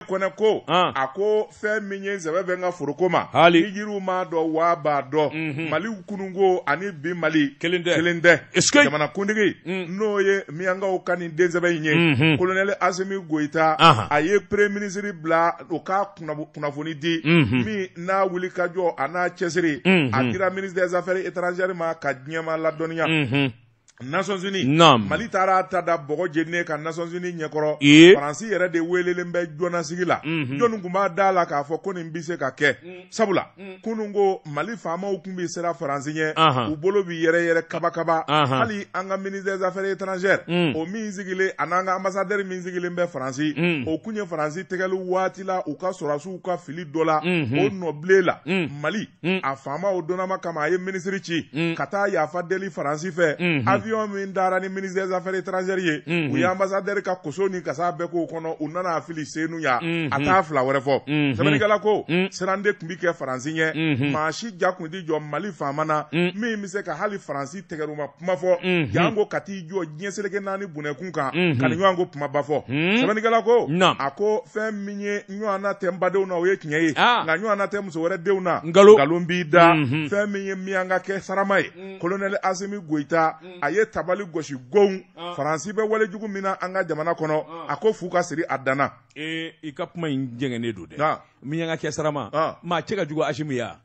Kɔnɛ ko a ko fɛn min ye sɛbɛ bɛ n ka foroko ma, ni jiriw m'a dɔn waa b'a dɔn. Mali kununko ani bi Mali kelen tɛ, kelen tɛ. Jamanakuntigi, n'o ye miyankaw ka nin densɛbɛ in ye, colonel Asimi Goyita, a ye premier ministre bila o ka kunnafoni di min n'a wuli ka jɔ a n'a cɛsiri, a dira ministre des affaires étrangères ma ka diɲɛmaa ladɔnniya. Nations Unies, Mali taara ta da bɔgɔ jeninen kan Nations Unies ɲɛkɔrɔ. Faransi yɛrɛ de welelen bɛ joonasigi la. Jɔnni tun b'a da la k'a fɔ ko nin bɛ se ka kɛ? Sabula kunun ko Mali faamaw tun bɛ siran Faransi ɲɛ, u bolo bɛ yɛrɛ yɛrɛ kabakaba. Hali an ka ministre des affaires étrangères, o min sigilen, a n'an ka ambassadeur min sigilen bɛ Faransi, o tun ye Faransi tɛgɛli waati la u ka sɔrɔdasiw ka fili dɔ la, o nɔbilen la. Mali a faama o donnama kama, a ye minisiri ci ka taa yafa deli Faransi fɛ. Avion min dara ni ministre des affaires étrangères ye, u ye ambassadeur ka koso ni kasa bɛɛ k'o kɔnɔ, u nana a fili Senu yan. A t'a fila wɛrɛ fɔ. Sɛbɛnnikɛla ko siran de tun bɛ kɛ Faransi ɲɛ. Maa si ja tun tɛ jɔ Mali faama na min bɛ se ka hali Faransi tɛgɛruma kuma fɔ, janko ka t'i jɔ diɲɛ seleke naani bunɛkun kan ka nin ɲɔgɔn ko kumaba fɔ. Sɛbɛnnikɛla ko a ko fɛn min ye ɲɔgɔnna tɛ n badenw na, o ye tiɲɛ ye, nka ɲɔgɔnna tɛ muso wɛrɛ denw na, nkalon b'i da. Fɛn min ye miyanka kɛ sarama ye, colonel Asimi Goyita, a ye tabali gosi gon. Faransi bɛ walejugu min na an ka jamana kɔnɔ, a ko fu ka siri a danna. Ee, i ka kuma in jɛngɛnnen don dɛ. Miyanka kɛ sarama, maa cɛ ka jugu Asimi ya.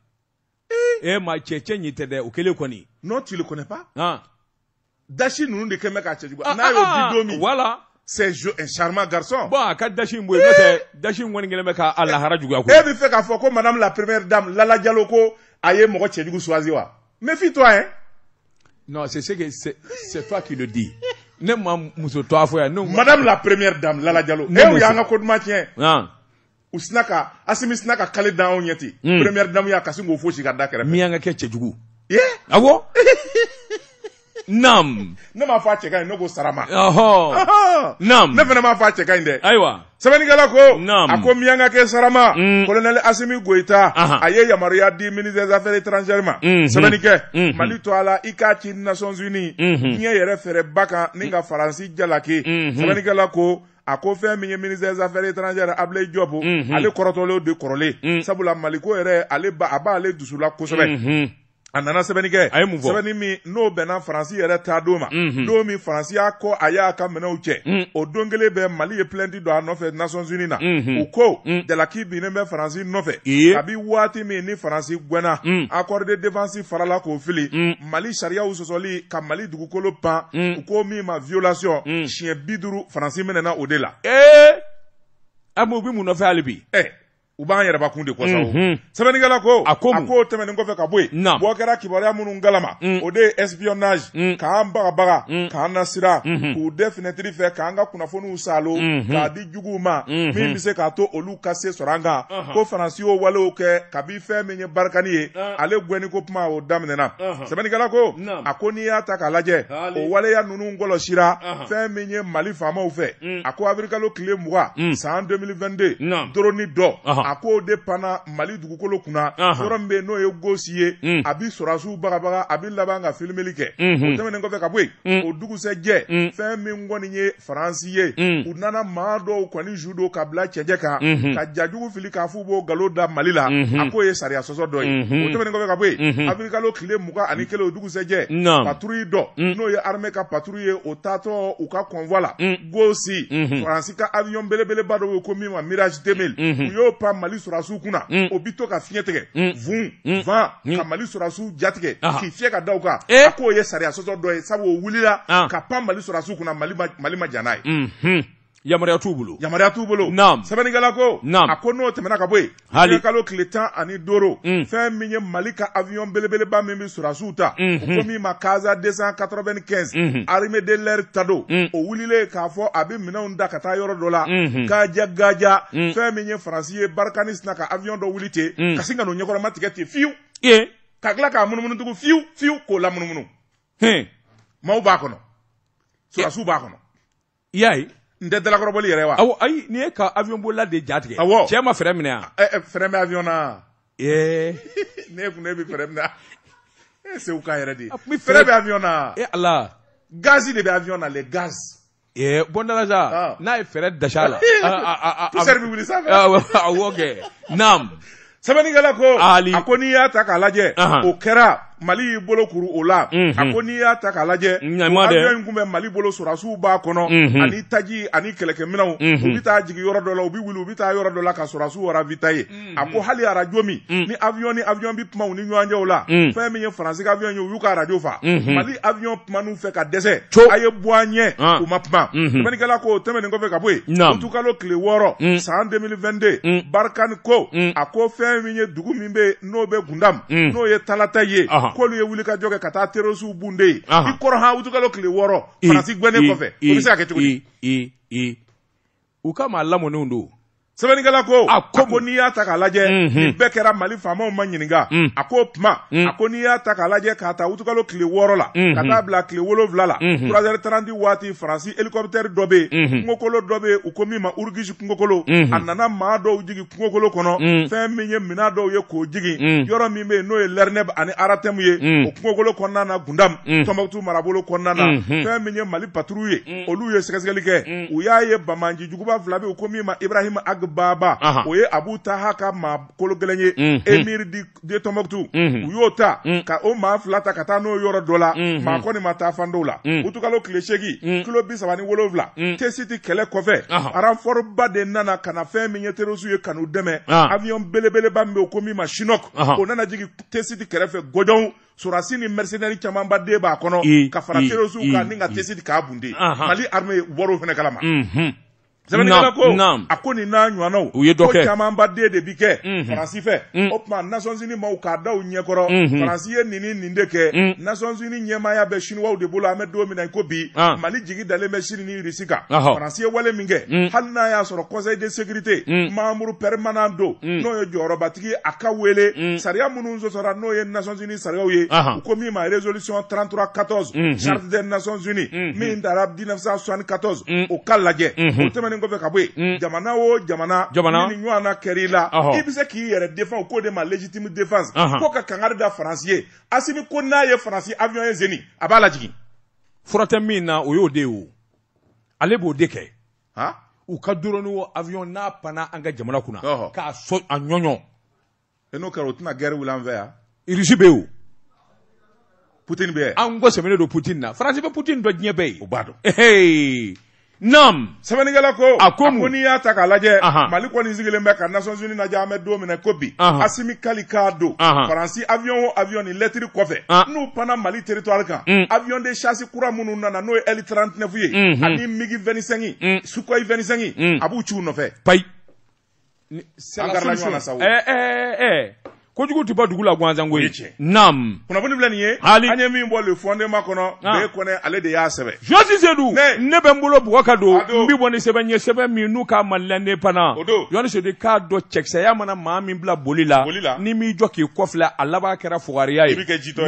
Ee, maa cɛ cɛ ɲi tɛ dɛ, o kɛlen kɔni. Non, tu le connais pas. Dasi ninnu de kɛn bɛ k'a cɛjugu n'a y'o di don min. Voilà. C'est un charmant garçon. Bon, a ka dasi in bɔ yen, n'o tɛ dasi in kɔni kɛlen bɛ k'a lahara juguya koyi. E bɛ fɛ k'a fɔ ko madame la première dame Lala Diallo ko a ye mɔgɔ cɛjugu choisi wa? Méfie-toi, hein. Non, c'est ce que c'est toi qui le dis. Ne ma muso tɔgɔ fɔ yan. Madame la première dame Lala Diallo. E u y'an ka ko duman tiɲɛ. U sina ka Asimi sina ka kale da anw ɲɛ ten. Première dame ya ka sin k'o fosi ka da kɛrɛfɛ. Miyanka kɛ cɛjugu. Ye? Awɔ. Naam. Ne m'a fɔ a cɛ ka ɲi, ne ko sarama. Ɔhɔ. Naam. Ne fana m'a fɔ a cɛ ka ɲi dɛ. Ayiwa. Sɛbɛnnikɛla ko. Naam. A ko miyanka kɛ sarama. Colonel Asimi Goyita. A ye yamaruya di ministre des affaires étrangères ma. Sɛbɛnni kɛ. Mali to a la, i k'a ci Nations Unies. Diɲɛ yɛrɛ fɛɛrɛba kan ni ka Faransi jalaki. Sɛbɛnnikɛla ko a ko fɛn min ye ministre des affaires étrangères Ablaye Diop, ale kɔrɔtɔlen de kɔrɔlen. Sabula Maliko yɛrɛ, ale ba a b'ale dusu la kosɛbɛ. A nana sɛbɛnni kɛ. A ye mun fɔ? Sɛbɛnni min n'o bɛnna Faransi yɛrɛ ta don ma. Don min Faransi y'a ko a y'a ka minɛnw cɛ, o don kelen bɛɛ Mali ye plainte don a nɔfɛ Nations Unies na. U ko jalaki binnen bɛ Faransi nɔfɛ. Kabi waati min ni Faransi gɛnna, accord de défense farala k'o fili, Mali sariyaw sɔsɔli ka Mali dugukolo pan, u ko min ma violation, siɲɛ 50 Faransi minɛna o de la. Ee, a u bɛ mun nɔfɛ hali bi? U b'an yɛrɛbakun de kɔsa o. Sɛbɛnnikɛla ko a ko a k'o tɛmɛnen kɔfɛ ka bɔ yen, bɔ kɛra kibaruya minnu kalama, o de ye espionnage, k'an bagabaga, k'an nasira, k'u dɛ fenêtre fɛ, k'an ka kunnafoniw salo k'a di juguw ma, min bɛ se k'a to olu ka se sɔrɔ an kan. Ko Faransi y'o walew kɛ kabi fɛn min ye Barikani ye, ale gɛnni ko kuma o daminɛna. Sɛbɛnnikɛla ko a ko n'i y'a ta k'a lajɛ, o waleya ninnu kɔlɔsira fɛn min ye Mali faamaw fɛ. A ko avril kalo tile 20 san 2022, drone dɔ, a k'o de panna Mali dugukolo kunna, yɔrɔ min bɛ yen n'o ye Gosi ye, a bi sɔrɔdasiw bagabaga, a bi laban ka filimeli kɛ. O tɛmɛnen kɔfɛ ka bɔ yen, o dugusɛjɛ, fɛn min kɔni ye Faransi ye, u nana maa dɔw kɔni ju don ka bila cɛncɛn kan, ka jajugu fili k'a f'u b'o nkalon da Mali la, a k'o ye sariya sɔsɔ dɔ ye. O tɛmɛnen kɔfɛ ka bɔ yen, avril kalo tile 21, o dugusɛjɛ, patrouille dɔ n'o ye armée ka patrouille ye, o taatɔ u ka convoi la Gosi, Faransi ka avion belebeleba dɔ bɛ yen ko min ma Mirage 2000, u y'o pan Mali sɔrɔdasiw kunna, o bi to ka fiɲɛ tigɛ vun van ka Mali sɔrɔdasiw jatigɛ k'i fiyɛ ka da u kan. A k'o ye sariya sɔsɔ dɔ ye, sabu o wulila ka pan Mali sɔrɔdasiw kunna, Mali ma jan n'a ye. Yamaruya t'u bolo. Yamaruya t'u bolo. Sɛbɛnnikɛla ko a ko n'o tɛmɛna ka bɔ yen, hali kalo tile 15, fɛn min ye Mali ka avion belebeleba min bɛ sɔrɔdasiw ta, o ko min ma Casa 295, armée de l'air ta don, o wulilen k'a fɔ a bɛ minɛnw da ka taa yɔrɔ dɔ la, gaja gaja, fɛn min ye Faransi ye, Barikani sina ka avion dɔ wuli ten, ka sin ka n'o ɲɛkɔrɔma tigɛ ten fiyewu, ka tila k'a munumunu tugun fiyewu fiyewu k'o lamunumunu. Maaw b'a kɔnɔ, sɔrɔdasiw b'a kɔnɔ. I y'a ye? N tɛ dalakɔrɔbɔli yɛrɛ wa? Awɔ, ayi, n'i ye ka avion bolila de ja tigɛ. Awɔ. Cɛ ma frein minɛ yan. Frein bɛ avion na. Ee. Ne kun ne bɛ frein minɛ. E Segu kan yɛrɛ de. Frein bɛ avion na. E Ala. Gaz de bɛ avion na, les gaz. Bɔndala sa n'a ye fɛɛrɛ dasa la poussière bɛ wuli sanfɛ. Awɔ kɛ, naam. Sɛbɛnnikɛla ko, a ko n'i y'a ta k'a lajɛ, o kɛra Mali y'i bolo kuru o la. A ko n'i y'a ta k'a lajɛ, avion in tun bɛ Mali bolo, sɔrɔdasiw b'a kɔnɔ ani taji ani kɛlɛkɛminɛnw. U bɛ taa jigin yɔrɔ dɔ la, u bɛ wuli, u bɛ taa yɔrɔ dɔ la ka sɔrɔdasiw ravitailler. A ko hali arajo min ni avion ni avion bɛ kuma u ni ɲɔgɔn cɛ o la, fɛn min ye Faransi ka avion ye, u y'u ka arajo fa. Mali avion kuman'u fɛ ka dɛsɛ, a ye bɔ an ɲɛ, u ma kuma. Sɛbɛnnikɛla ko o tɛmɛnen kɔfɛ ka bɔ yen, utukalo tile 6 san 2022, Barkhane ko, a ko fɛn min ye dugu min bɛ yen n'o bɛ Gundam, n'o ye Talata ye, k'olu ye wulikajɔ kɛ ka taa terrorisiw bunde yen. I kɔrɔ han, utukalo tile 6, Faransi gɛnnen kɔfɛ, o bɛ se ka kɛ cogo di? U ka maa lamɔnenw don. Sɛbɛnnikɛla ko, a ko n'i y'a ta k'a lajɛ, nin bɛɛ kɛra Mali faamaw ma ɲininka. A ko tuma, a ko n'i y'a ta k'a lajɛ, k'a ta utukalo tile 6 la ka taa bila tile 7 la, 3h30 waati, Faransi hélicoptère dɔ bɛ yen, kungokolo dɔ bɛ yen, u ko min ma Urugisi kungokolo, a nana maa dɔw jigin kungokolo kɔnɔ, fɛn min ye minɛn dɔw ye k'o jigin yɔrɔ min bɛ yen n'o ye Lɛrinɛb ani Aratɛmu ye, o kungokolo kɔnɔna na, Gundam, Tɔnbɔkutu marabolo kɔnɔna na. Fɛn min ye Mali patrouille ye, olu ye sɛgɛsɛgɛli kɛ, u y'a ye banbaanci juguba fila bɛ yen, u ko min ma Ibrahim Ag Baba, o ye Abu Taha ka maa kolo gɛlɛn ye, émir de Tɔnbɔkutu. U y'o ta ka o maa fila ta ka taa n'o yɔrɔ dɔ la, maa kɔni ma taa fan dɔw la. Utukalo tile 8, kilo 37, Tesiti kɛlɛ kɔfɛ, renfort ba de nana ka na fɛn min ye terroriste ye ka n'u dɛmɛ. Avion belebeleba min bɛ yen, o ko min ma Chinook, o nana jigin Tesiti kɛrɛfɛ Gɔjɔn, sɔrɔdasi ni mercenaire camanba den b'a kɔnɔ ka fara terroriste kan ni ka Tesiti k'a bunde. Mali armée bɔr'o fana kalama. Sɛbɛnnikɛla ko, a ko nin n'a ɲɔgɔnnaw, u ye dɔ kɛ, ko camanba den de bi kɛ Faransi fɛ. O tuma Nations Unies maaw k'a da u ɲɛkɔrɔ, Faransi ye nin ni nin de kɛ. Nations Unies ɲɛmaaya bɛ Chinois de bolo an bɛ don min na i ko bi. Mali jigi dalen bɛ Chine ni Russie kan. Faransi ye wale min kɛ, hali n'a y'a sɔrɔ Conseil de sécurité membre permanent don, n'o ye jɔyɔrɔbatigi, a ka wele sariya minnu sɔsɔra, n'o ye Nations Unies sariyaw ye, u ko min ma résolution 33 14, charte des Nations Unies min dara 1974, o ka lajɛ. O tɛmɛnen kɔfɛ ka bɔ yen, jamana o jamana ni ɲɔgɔn na kɛr'i la, i bɛ se k'i yɛrɛ défend, o k'o de ma légitime défense. Ko ka kangari da Faransi ye, Asimi ko n'a ye Faransi avion ye zeni, a b'a lajigin. Fura tɛ min na, o y'o de ye, o ale b'o de kɛ. U ka drone o avion n'a panna an ka jamana kunna, k'a sɔ a ɲɔɲɔ. E n'o kɛra, o tɛna guerre wuli an fɛ yan? Russie bɛ yen o. Poutine bɛ yen. An ko sɛmɛnen don Poutine na. Faransi bɛ Poutine dɔn, diɲɛ bɛɛ ye. O b'a dɔn. Naam. Sɛbɛnnikɛla ko, a ko n'i y'a ta k'a lajɛ, Mali kɔni sigilen bɛ ka Nations Unies lajɛ an bɛ don min na ko bi. Asimi Kali k'a don Faransi avion o avion ni lɛtiri kɔfɛ, n'u panna Mali territoire kan, avion de chasse kura minnu nana, n'o ye L39 ye ani MiG 25, Sukhoi 25, a b'u ci u nɔfɛ. Payi. An garila ɲɔgɔn na sa o. Kojugu tɛ bɔ dugu la gansan koyi. Naam. Kunnafoni filɛ nin ye. An ye min bɔ Le Fondement kɔnɔ, Beye Kɔnɛ ale de y'a sɛbɛn. Josi Sedu, ne bɛ n bolo bugɔ ka don, n bɛ bɔ ni sɛbɛn ye, sɛbɛn min n'u k'a ma l'Indépendant. Josi Sedu k'a dɔn, cɛkisɛya mana maa min bila boli la, n'i m'i jɔ k'i kɔfilɛ, a laban kɛra fugariya ye.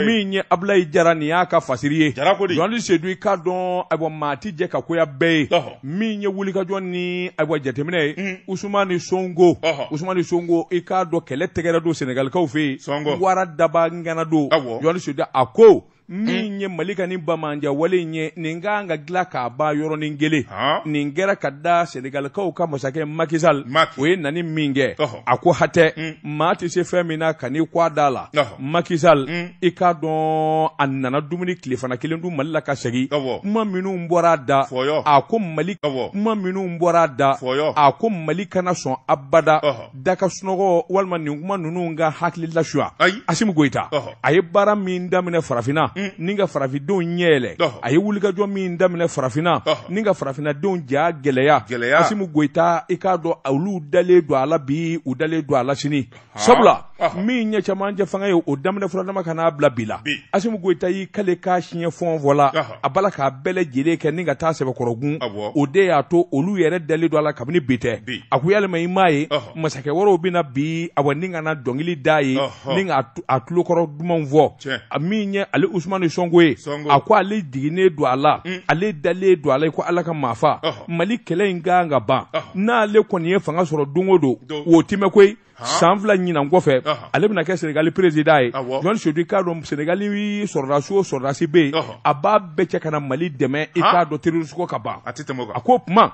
Min ye Abulayi Jara, nin y'a ka fasiri ye. Josi Sedu i k'a dɔn, ayiwa, maa ti jɛ ka koya bɛɛ ye. Min ye wulikajɔ ni ayiwa jateminɛ ye, Usumani Sonko, Usumani Sonko i k'a dɔn, kɛlɛ tɛgɛrɛ don Senegalikaw fɛ yen, wara daba ŋana don. Josi Sedu a ko min ye Mali ka nin bamanja wale in ye, nin ka kan ka dilan k'a ban yɔrɔnin kelen. Nin kɛra ka da Senegalikaw ka masakɛ Macky Sall, o ye nani min kɛ, a ko hatɛ, maa tɛ se fɛn min na ka n'i kɔ a da la. Macky Sall i k'a dɔn, a nana dumuni tilefana kelen dun Mali la ka segin. Kuma minnu bɔra a da, a ko Mali, kuma minnu bɔra a da, a ko Mali kana sɔn abada daka sunɔgɔ walima nin kuma ninnu ka hakili lasuya. Asimi Goyita a ye baara min daminɛ farafinna ni ka farafindenw ɲɛ yɛlɛ, a ye wulikajɔ min daminɛ farafinna ni ka farafinnadenw ja gɛlɛya. Asimi Goyita i k'a dɔn, olu dalen don a la bi, u dalen don a la sini. Sabula min ye cɛmancɛ fanga ye, o daminɛ furadama ka n'a bila bi la. Asimi Goyita y'i kale k'a siɲɛ fɔn fɔ la, a bala k'a bɛɛ lajɛlen kɛ ni ka taa sɛbɛkɔrɔgun. O de y'a to olu yɛrɛ dalen don a la kabini bi tɛ. A ko yalima i m'a ye masakɛ wɛrɛw bɛna bi, awa, ni ka na dɔnkili da ye ni ka a tulokɔrɔ dumanw fɔ. A min ye ale Usumani Sonko ye, a ko ale jiginnen don a la, ale dalen don a la ko Ala ka maa fa, Mali kɛlɛ in kan ka ban, n'ale kɔni ye fanga sɔrɔ don o don, o tɛ mɛn koyi. San 2 ɲinan kɔfɛ, ale bɛna kɛ Senegali président ye. Jɔn Sedu, k'a dɔn Senegali sɔrɔdasi o sɔrɔdasi bɛ yen, a b'a bɛɛ cɛ ka na Mali dɛmɛ, i k'a dɔn terroriste ko ka ban. A ko kuma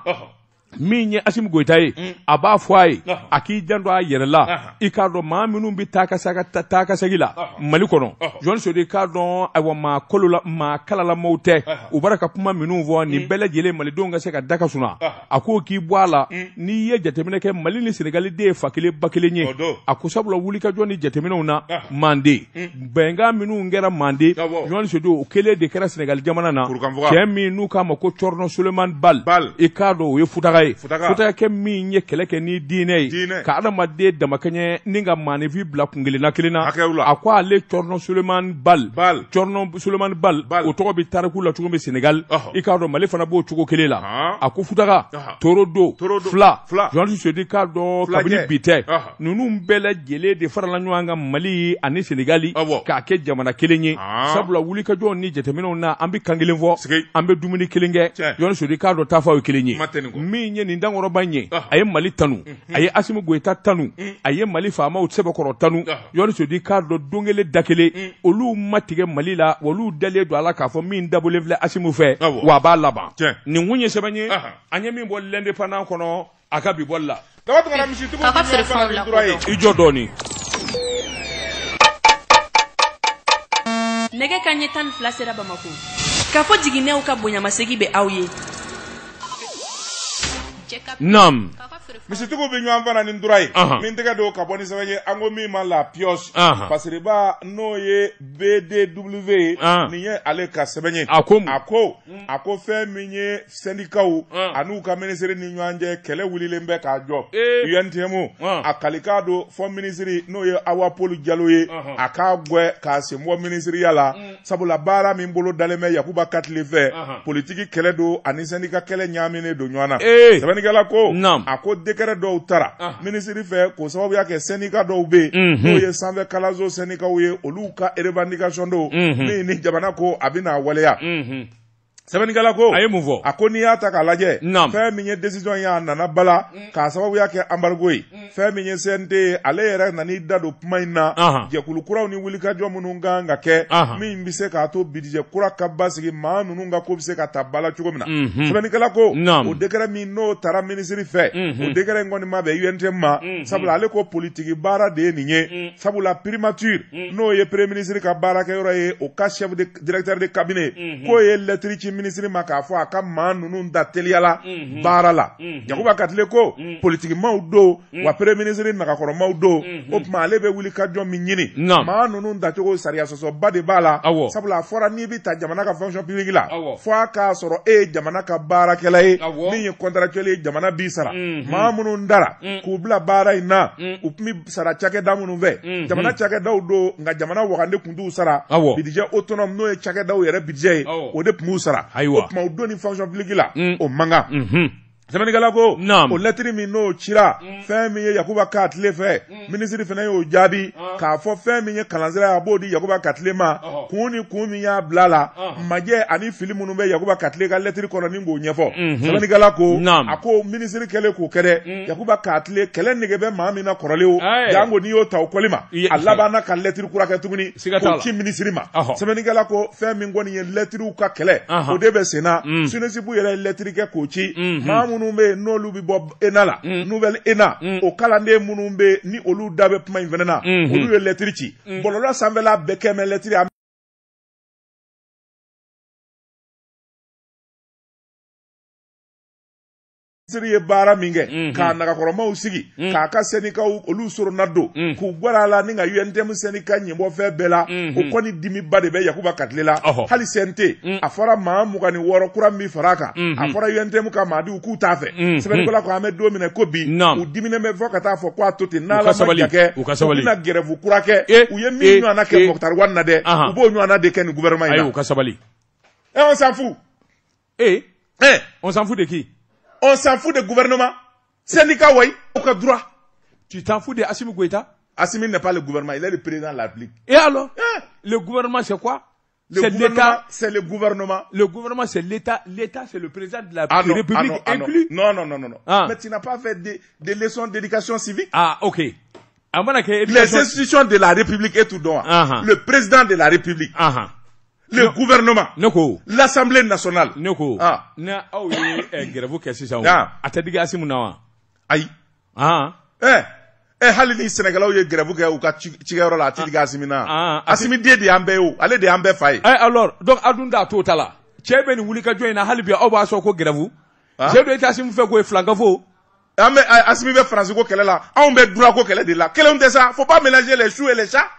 min ye Asimi Goyita ye, a b'a fɔ a ye a k'i janto a yɛrɛ la, i k'a dɔn maa minnu bɛ taa ka segin la Mali kɔnɔ. Jɔn Sedu, i k'a dɔn ayiwa maa kolo la, maa kalalamaw tɛ, u bɔra ka kuma minnu fɔ nin bɛɛ lajɛlen, malidenw ka se ka da ka sunaa. A ko k'i bɔ a la, n'i ye jateminɛ kɛ, Mali ni Senegali den ye fa kelen ba kelen ye. A ko sabula wulikajɔ ni jateminɛw na, Mande bɛnkan minnu kɛra Mande, Jɔn Sedu, o kelen de kɛra Senegali jamana na. Cɛ min n'u k'a ma ko Thierno Souleymane Baal, i k'a dɔn o ye Futaka ye, Futakɛ min ye kɛlɛ kɛ ni diinɛ ye, ka adamaden damakɛɲɛ ni ka maaninfin bila kun kelenna kelen na. A ko ale Thierno Souleymane Baal, Thierno Souleymane Baal, o tɔgɔ bɛ tariku la cogo min Senegal, i k'a dɔn Mali fana b'o cogo kelen la. A ko Futaka, Torodo, Fila, Jɔn Sedu, k'a dɔn kabini bi tɛ, ninnu bɛɛ lajɛlen de farala ɲɔgɔn kan Mali ani Senegali k'a kɛ jamana kelen ye. Sabula wulikajɔw ni jateminɛw na, an bɛ kan kelen fɔ, an bɛ dumuni kelen kɛ. Jɔn Sedu, k'a dɔn taafaw ye kelen ye. Min ye nin dankɔrɔba in ye, a ye Mali tanu, a ye Asimi Goyita tanu, a ye Mali faamaw sɛbɛkɔrɔ tanu. Jɔn Sedu, k'a dɔn don kelen da kelen, olu ma tigɛ Mali la, olu dalen don a la k'a fɔ min dabɔlen filɛ Asimi fɛ, wa a b'a laban. Nin kun ye sɛbɛn ye an ye min bɔ L'Indépendant kɔnɔ a ka bi bɔli la. I jɔ dɔɔnin. Nɛgɛ ka ɲɛ 12 sera Bamako. K'a fɔ jiginɛw ka bonyamasegi bɛ aw ye. Naam. Misitigiw bɛ ɲɔgɔn fana ni ntura ye min tɛgɛ don ka bɔ ni sɛbɛn ye, an ko min ma La Pioche, Fasiriba n'o ye BDW ye, nin ye ale ka sɛbɛn ye. A ko a ko a ko fɛn min ye syndicats an'u ka minisiri ni ɲɔgɔn cɛ, kɛlɛ wulilen bɛ k'a jɔ UNTM. A kalikan don fɔ minisiri n'o ye Awa Paul Jalo ye, a k'a gwɛ k'a sen bɔ minisiriya la, sabula baara min bolo dalen bɛ Yakuba Katile fɛ, politiki kɛlɛ don ani syndicat kɛlɛ ɲaaminen don ɲɔgɔn na. Sɛbɛnnikɛla ko a ko décret dɔw tara minisiri fɛ k'o sababuya kɛ syndicat dɔw bɛ yen, n'o ye sanfɛ kalanso syndicats ye, olu ka revendication don min ni jamana ko a bɛna waleya. Sɛbɛnnikɛla ko a ye mun fɔ? A ko n'i y'a ta k'a lajɛ, fɛn min ye décision ye, a nana bala k'a sababuya kɛ embargo ye. Fɛn min ye CNT ye, ale yɛrɛ nan'i da don kuma in na, jɛkulu kuraw ni wulikajɔ minnu kan ka kɛ min bɛ se k'a to budget kura ka basigi, maa ninnu ka ko bɛ se ka ta ba la cogo min na. Sɛbɛnnikɛla ko o décret min n'o taara minisiri fɛ, o décret in kɔni ma bɛn UNTM ma, sabula ale ko politiki baara de ye nin ye. Sabula primature, n'o ye premier ministre ka baarakɛyɔrɔ ye, o ka chef de directeur de cabinet k'o ye lettre ci minisiri ma k'a fɔ a ka maa ninnu da teliya la baara la. Yakuba Katile ko politikimaw don wa premier ministre nagakɔrɔmaw don, o tuma ale bɛ wuli ka jɔ min ɲini, maa ninnu dacogo sariya sɔsɔba de b'a la. Sabula a fɔra n'i bɛ ta jamana ka fonction publique la, fo a k'a sɔrɔ e ye jamana ka baarakɛla ye min ye contractuel ye, jamana b'i sara. Maa minnu dara k'u bila baara in na, u tun bɛ sara cakɛda minnu fɛ, jamana cakɛdaw don, nka jamana wagande tun t'u sara. Budget autonome, n'o ye cakɛdaw yɛrɛ budget ye, o de tun b'u sara. O tuma u don ni fonction publique la, o man kan. Sɛbɛnnikɛla ko o lɛtiri min n'o cira fɛn min ye Yakuba Katile fɛ, minisiri fana y'o jaabi k'a fɔ fɛn min ye kalansira ye, a b'o di Yakuba Katile ma. Kun ni kun min y'a bila la, majɛ ani fili minnu bɛ Yakuba Katile ka lɛtiri kɔnɔ ni k'o ɲɛfɔ. Sɛbɛnnikɛla ko a ko minisiri kɛlen k'o kɛ dɛ, Yakuba Katile kɛlɛ nege bɛ maa min na kɔrɔlen o, janko n'i y'o ta o kɔli ma, a labanna ka lɛtiri kura kɛ tuguni k'o ci minisiri ma. Sɛbɛnnikɛla ko fɛn min kɔni ye lɛtiriw ka kɛlɛ, o de bɛ sen na. SYNESUP yɛrɛ ye lɛtiri kɛ k'o ci. Maa minnu bɛ yen n'olu bɛ bɔ ENA la, nouvelle ENA, o kalanden minnu bɛ yen ni olu da bɛ kuma in fana na, olu ye lɛtiri ci. Bɔlɔlɔ sanfɛla bɛɛ kɛ mɛ lɛtiri. Minisiri ye baara min kɛ k'a nagakɔrɔmaw sigi, k'a ka syndicats olu sorona don k'u gwara a la ni ka UNTM syndicat ɲɛbɔ fɛn bɛɛ la, o kɔni dimiba de bɛ Yakuba Katile la. Hali CNT, a fɔra maa 26 kura min fara a kan, a fɔra UNTM ka maadiw k'u t'a fɛ. Sɛbɛnnikɛla ko an bɛ don min na ko bi, u diminen bɛ fɔ ka taa fɔ k'a to ten, n'Ala ma ja kɛ, u bɛna grève kura kɛ. U ye min ɲɔgɔnna kɛ Moctar Ouane na dɛ, u b'o ɲɔgɔnna de kɛ nin gouvernement in na. U ka sabali. Et on s'en fout. Eh, on s'en fout de qui? On s'en fout de gouvernement. Syndicat, oui, aucun droit. Tu t'en fous de Assimi Goïta? Assimi n'est pas le gouvernement, il est le président de la République. Et alors? Le gouvernement, c'est quoi? C'est l'État. C'est le gouvernement. Le gouvernement, c'est l'État. L'État, c'est le président de la République inclus. Non, non, non, non. Ah. Mais tu n'as pas fait des leçons d'éducation civique. Ah, ok. Les institutions de la République et tout donc. Le président de la République. Le gouvernement. L'Assemblée nationale. Noko. Na aw ye grève kɛ sisan o. A tɛ digi Asimu na wa? Ayi. Hali ni Sénégalais ye grève kɛ u ka cikɛyɔrɔ la, a tɛ digi Asimi na. Asimi den de y'an bɛɛ ye o, ale de y'an bɛɛ fa ye. Alors donc aw dun t'a t'o ta la. Cɛ bɛ nin wulikajɔ in na hali bi aw b'a sɔn ko grève. Cɛ dɔ i tɛ Asimi fɛ ko ye filankafo. An bɛ Asimi bɛ Faransi ko kɛlɛ la, anw bɛ droit ko kɛlɛ de la. Kelenw tɛ sa, faut pas mélanger les choux et les chats.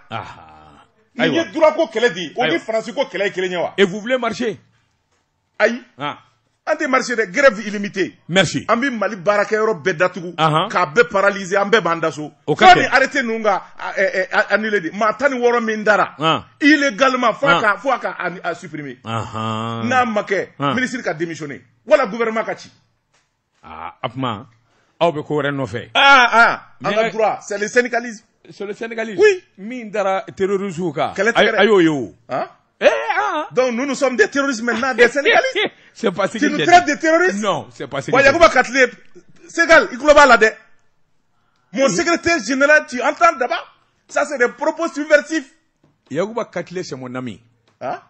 Nin ye droit ko kɛlɛ de ye, o ni Faransi ko kɛlɛ ye kelen ye wa? Et vous voulez marcher? Ayi. An tɛ marcher dɛ, grève illimitée. Merci. An bɛ Mali baarakɛyɔrɔ bɛɛ datugu. K'a bɛɛ paralyser, an bɛɛ b'an da so. Fo ni arrêté ninnu ka annulé de. Maa 16 min dara. Illégalement fo a ka supprimer. N'a ma kɛ, ministre ka démissionner wala gouvernement ka ci. A kuma aw bɛ ko wɛrɛ nɔfɛ. An ka droit, c'est le syndicalisme. C'est le syndicalisme. Oui. Min dara terroristes kan. A y'o ye o. Donc nous, nous sommes des terroristes maintenant, des syndicalistes. C'est pas ce que tu nous traites de terroristes? Non, c'est pas ce que. Wa Yacouba Katlé, Ségal, il cloba là. Mon secrétaire général, tu entends d'abord? Ça, c'est des propos subversifs. Yacouba Katlé, c'est mon ami. Hein?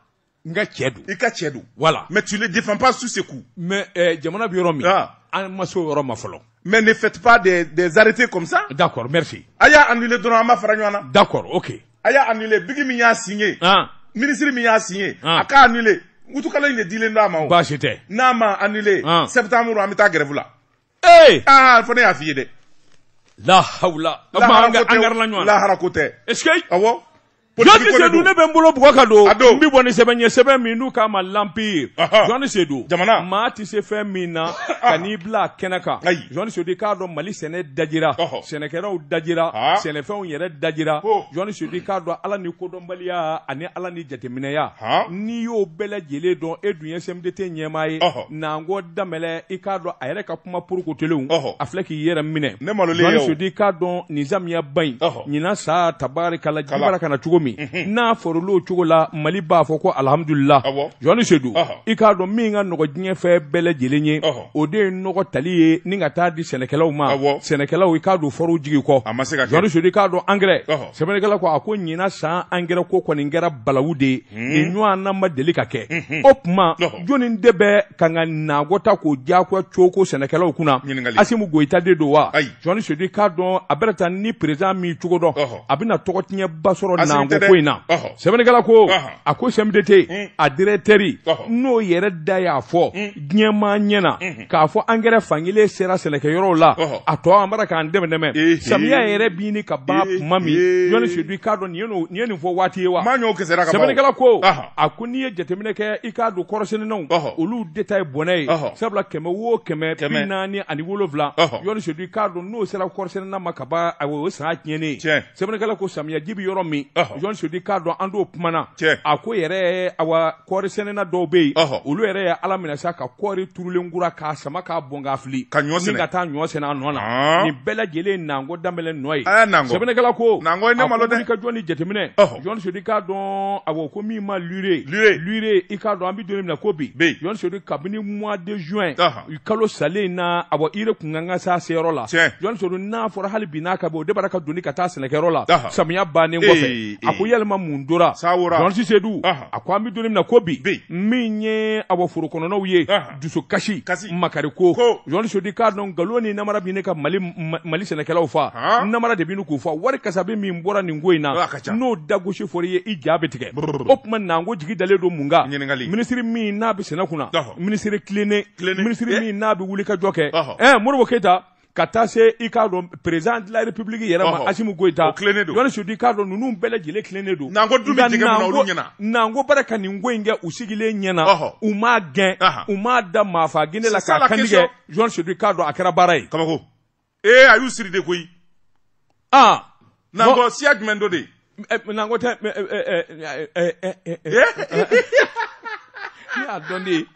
Nga tchedou. Ika tchedou. Voilà. Mais tu ne le défends pas sous ce coup. Mais, jamana bi yɔrɔ min. An ma se o yɔrɔ ma fɔlɔ. Mais ne faites pas des arrêtés comme ça. D'accord, merci. Aya annulé dɔrɔn an ma fara ɲɔgɔn na. D'accord, ok. Aya annulé, Bigui min y'a signé. Ministre min y'a signé. A k'a annulé. Utukalo in de dilen don a ma o. Baasi tɛ. N'a ma annulé. Septembre an bɛ taa grève la. Ee. Fo ne y'a f'i ye dɛ. La hawla. An garila ɲɔgɔn na. Lahara ko tɛ. Est-ce que. Awɔ. Jɔnni Seydou, ne bɛ n bolo bugɔ ka don. N bɛ bɔ ni sɛbɛn ye, sɛbɛn min n'u k'a ma l'Empire. Jɔnni Seydou. Jamana. Maa tɛ se fɛn min na ka n'i bila a kɛnɛ kan. Jɔnni Seydou, i k'a dɔn Mali sɛnɛ dajira. Sɛnɛkɛlaw dajira. Sɛnɛfɛnw yɛrɛ dajira. Jɔnni Seydou, i k'a dɔn Ala ni kodɔnbaliya ani Ala ni jateminɛya. N'i y'o bɛɛ lajɛlen dɔn, e dun ye CMDT ɲɛmaa ye. Nango Danbɛlɛ, i k'a dɔn a yɛrɛ ka kuma porokotolenw. A filɛ k'i yɛrɛ minɛ. Ne malolen ye o. Jɔnni Seydou, i k'a dɔn nin samiyaba in. Ɲinan sa tabarikala ji bara ka na cogo min. N'a fɔr'o cogo la, Mali b'a fɔ ko alhamdulillah. Jɔnni Seydou, i k'a dɔn min ka nɔgɔ diɲɛ fɛn bɛɛ lajɛlen ye, o de ye nɔgɔ tali ye ni ka taa di sɛnɛkɛlaw ma. Sɛnɛkɛlaw, i k'a dɔn fɔr'u jigi kɔ. Jɔnni Seydou, i k'a dɔn engrais. Sɛbɛnnikɛla ko a ko ɲinan san engrais ko kɔni kɛra balawu de ye. Nin ɲɔgɔnna ma deli ka kɛ. O tuma jɔnni de bɛ ka n ka nagɔ ta k'o diyagoya cogo sɛnɛkɛlaw kunna? Asimu Goyita de don wa? Jɔnni Seydou, i k'a dɔn a bɛna taa ni président min cogo dɔn, a bɛna tɔgɔ tiɲɛba sɔrɔ nango ko in na. Sɛbɛnnikɛla ko a ko CMDT a directeur n'o yɛrɛ da y'a fɔ diɲɛmaa ɲɛna k'a fɔ engrais fankelen sera sɛnɛkɛyɔrɔw la, a tɔ an bara k'an dɛmɛ dɛmɛ. Samiya yɛrɛ b'i ni ka ban kuma min, Jɔnni Seydou, i k'a dɔn nin ye nin fɔ waati ye wa? Sɛbɛnnikɛla ko a ko n'i ye jateminɛ kɛ, i k'a dɔn kɔrɔsɛnɛnaw olu de ta ye bɔnɛ ye. Sabula 100 o 147, Jɔnni Seydou, i k'a dɔn n'o sera kɔrɔsɛnɛna ma ka ban, o san tiɲɛnen. Sɛbɛnnikɛla ko samiya ji bɛ yɔrɔ min, Jɔnni Seydou, i k'a dɔn an d'o kumana. A ko yɛrɛ awa kɔɔri sɛnɛna dɔw bɛ yen, olu yɛrɛ ye Ala minɛ sa ka kɔɔri turulen kura k'a sama k'a bɔn k'a fili, ka ɲɔ sɛnɛ, ni ka taa ɲɔ sɛnɛ a nɔ na. Nin bɛɛ lajɛlen Nango Danbɛlɛ nɔ ye. Sɛbɛnnikɛla ko a ko wulikajɔ ni jateminɛ. Jɔnni Seydou, i k'a dɔn awɔ ko min ma lure, i k'a dɔn an bɛ don min na ko bi, Jɔnni Seydou, kabini mois de juin kalo salen in na, awɔ ire kun kan ka s'a seyɔrɔ la. Jɔnni Seydou, n'a fɔra hali bi n'a ka bɔ o de bara ka doni ka taa sɛnɛkɛyɔrɔ la samiya bannen kɔfɛ. A ko yalima mun dora? Jɔnni Seydou, a ko an bɛ don min na ko bi, min ye awɔ foro kɔnɔnaw ye, dusukasi, makariko. Jɔnni Seydou, i k'a dɔn nkalon ni namara bɛ ne ka Mali sɛnɛkɛlaw fa. Namara de bɛ k'u fa. Wari kasabi min bɔra nin ko in na, n'o dagosi fɔra i ye, i ja bɛ tigɛ. O tuma nango jigi dalen don mun kan? Minisiri min n'a bɛ sɛnɛ kunna, minisiri tilennen, minisiri min n'a bɛ wuli ka jɔ kɛ, Modibo Keyita, ka taa se i k'a dɔn président de la République yɛrɛ ma, Asimu Goyita. Jɔnni Seydou, i k'a dɔn ninnu bɛɛ lajɛlen tilennen don. Nango bara ka nin ko in kɛ u sigilen ɲɛna, u m'a gɛn, u m'a da maafa gene la k'a kantigɛ. Jɔnni Seydou, i k'a dɔn a kɛra baara ye. Kabako. A y'u siri de koyi. Nango siya jumɛn dɔ de? Nango tɛ. Ne y'a dɔn de.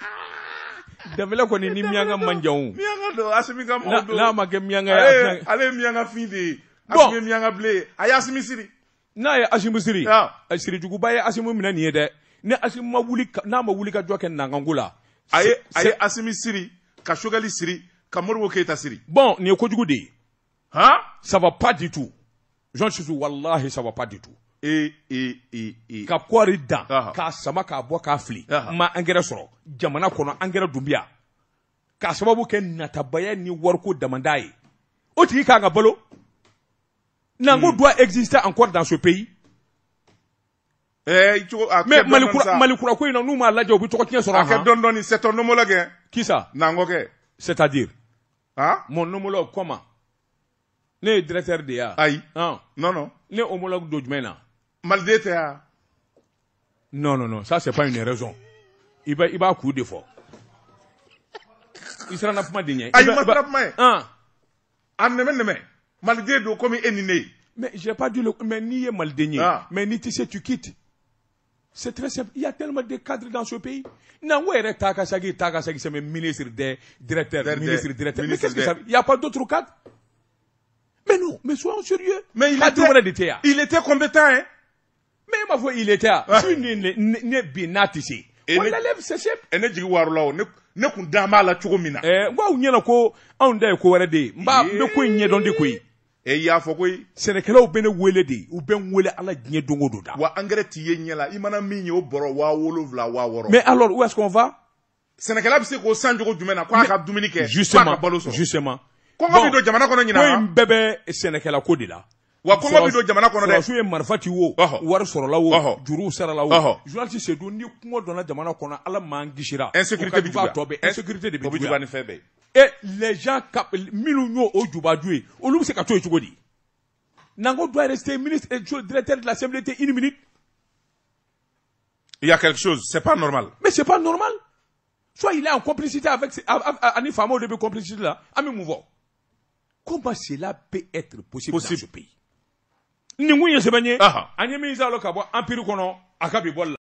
Danbɛlɛ kɔni ni miyanka man jan o. Miyanka don, Asimi ka mɔgɔ don. N'a ma kɛ miyanka ye. Ale ye miyanka fin de ye. Asimi ye miyanka bilen ye. A ye Asimi siri. N'a ye Asimu siri. Sirijuguba ye Asimu minɛ nin ye dɛ. Ni Assimi ma wuli, n'a ma wuli ka jɔ kɛ Nanganko la. A ye Assimi siri, ka Choguel siri, ka Modibo Keïta siri. Bon, nin ye kojugu de ye. Han? Ça va pas du tout. Jean Sissou, wallahi, ça va pas du tout. E e e e. Ka kɔɔri dan, k'a sama k'a bɔ k'a fili. Ma engrais sɔrɔ. Jamana kɔnɔ engrais dun bɛ yan. K'a sababu kɛ natabaya ni wariko damanda ye. O tigi kan ka balo. Nango doit exister encore dans ce pays. Eh, mais Mali kura ko in na, n'u m'a lajɛ, u bɛ tɔgɔ tiɲɛ sɔrɔ. A kɛ dɔɔni dɔɔni, c'est ton homologue. Qui ça? Nango kɛ. C'est-à-dire? Hein? Mon homologue comment? Ne ye directeur de ye wa? Ayi. Han. Non, non. Ne homologue don jumɛn na? Maliden tɛ wa? Non, non, non, ça c'est pas une raison. I b'a ku de fɔ. I siranna kuma de ɲɛ. Ayi, ma siran kuma ye. Han. A nɛmɛ nɛmɛ. Maliden don komi e ni ne ye. Mais j'ai pas dit le, mais n'i ye maliden ye. Mais n'i tɛ se, tu quittes. C'est très simple. Il y a tellement de cadres dans ce pays. Nango yɛrɛ taa ka segin, c'est ministre des directeurs, ministre directeur. Mais qu'est-ce que ça? Il y a pas d'autre cadre. Mais non, mais soyons sérieux. Mais il était compétent, hein. Mais il m'a fait, il était. Si ne bi n'a tɛ se. On l'élève, c'est simple. Et ne jigi warula o, ne kun da b'a la cogo min na. N ko aw ɲɛna ko anw da ye ko wɛrɛ de ye. N b'a n bɛ ko in ɲɛdɔn de koyi. E y'a fɔ koyi. Sɛnɛkɛlaw bɛ ne wele de, u bɛ n wele ala diɲɛ don o don da. Wa engrais t'i ye ɲɛ la, i mana min ye o bɔrɔ 7,000 6,000. Mais alors où est-ce qu'on va? Sɛnɛkɛla bɛ se k'o san cogo jumɛn na k'a ka dumuni kɛ, k'a ka balo sɔrɔ. Justement. Kɔngɔ bɛ don jamana kɔnɔ ɲinan. Ko in bɛɛ bɛ sɛnɛkɛla ko de la. Wa kɔngɔ bɛ don jamana kɔnɔ dɛ. Sɔrɔsiw ye marifa ci wo, wari sɔrɔla wo, juruw sarala wo. Journaliste Seydou, ni kɔngɔ donna jamana kɔnɔ, Ala m'an kisira. Insécurité bɛ juguya. Tɔ bɛɛ insécurité de bɛ juguya. Ni fɛn bɛɛ. Et les gens minnu y'o o jubaju ye, olu bɛ se ka to yen cogo di? Nango doit rester ministre et directeur de l'Assemblée une minute. Il y a quelque chose, c'est pas normal. Mais c'est pas normal. Soit il est en complicité avec ani faamaw de bɛ complicité la, an bɛ mun fɔ? Comment cela peut être possible dans ce pays? Nin kun ye sɛbɛn ye, an ye min sɔrɔ ka bɔ empire kɔnɔ, a ka bi bɔli la.